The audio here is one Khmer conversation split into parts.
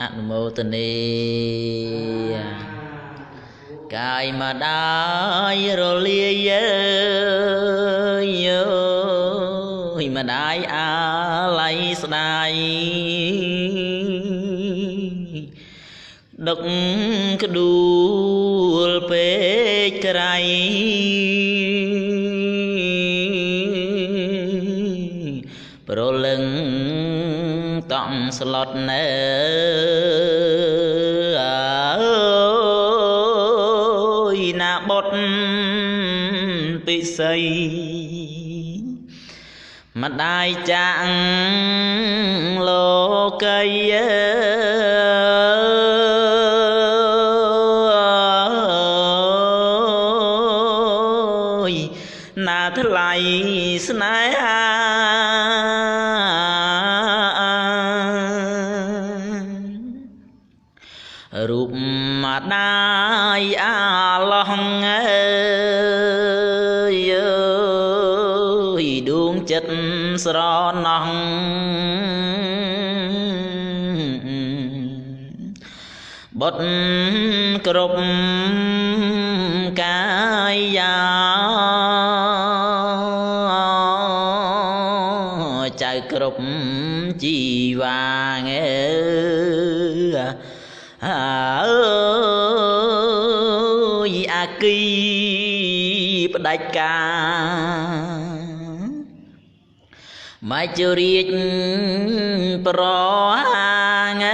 អនុមោទនីកាយម្ដាយរលាយអើយម្ដាយអាល័យស្ដាយដឹកក្ដួលពេកក្រៃប្រលឹងតង់ស្លុតណែអើយណាបុតពិសីម្ដាយចាងលោកីអើយណាថ្លៃស្នេហារូបម្ដាយអាឡោះអើយអើយដួងចិត្តស្រណោះបុតគ្រប់កាយាចៅគ្រប់ជីវ៉ាងអើយអាគីផ្ដាច់ការមច្ចរាជប្រហាងអ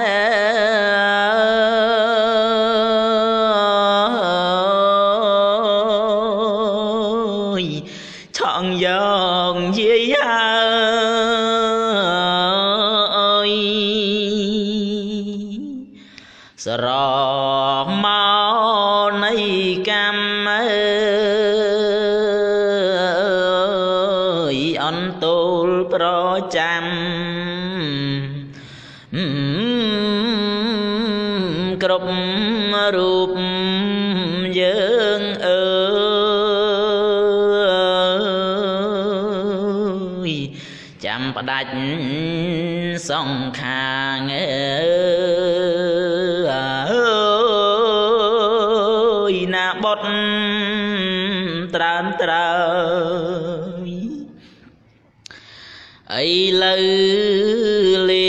ើយឆងយកយាយហើយស្រមកនៃកម្មអើយអន្ទូលប្រចាំគ្រប់រូបយើងអើយចាំផ្ដាច់សងខាងអើយណាបុតត្រើនត្រើយអីលើលា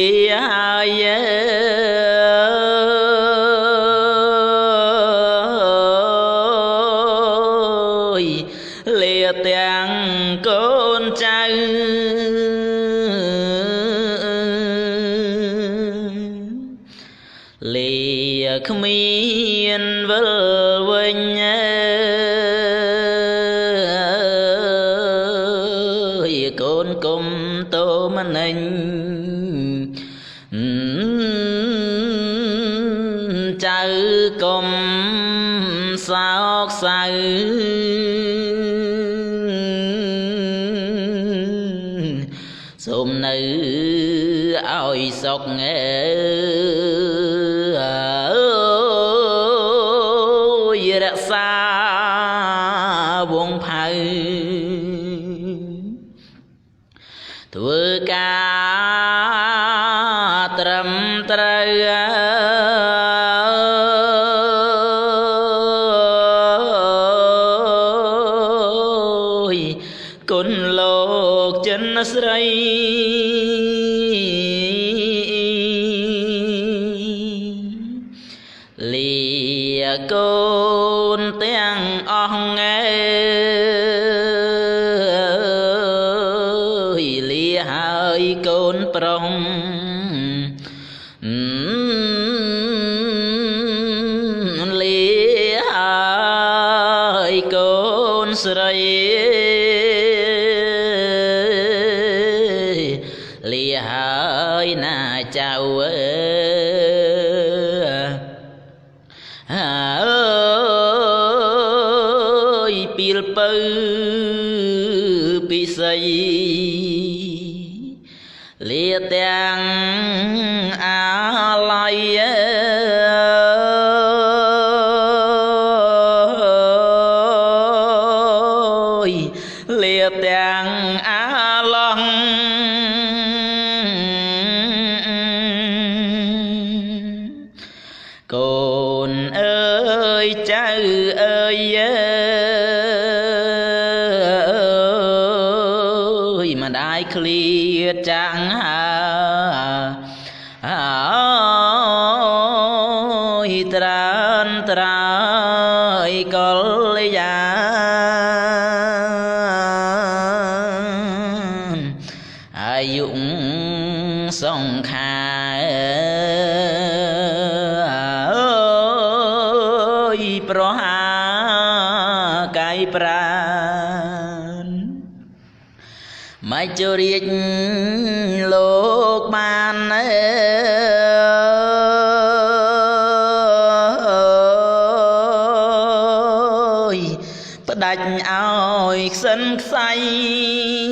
ហើយអើយលាទាំងកូនចៅលាគ្មានវិលវិញអើយកូនគុំតោមនិញចៅគុំសោកសៅសូមនៅឲ្យសុខអើយរក្សាវងផៅធ្វើការត្រឹមត្រូវគុណលោកចិនស្រីលាកូនទាំងអស់អើយលាហើយកូនប្រុសលាហើយកូនស្រីលាហើយណាចៅអើយពីលពៅពិសីលាទាំងអាល័យអើយលាទាំងអាឡង កូនអើយចៅអើយអើយ ម្ដាយឃ្លាតចាំងហើយ ត្រើនត្រើយកលយាន អាយុសង្ខារយប្រហាកាយប្រាន មច្ចរាជលោកបានអើយ ផ្ដាច់ឲ្យខ្សិនខ្សៃ។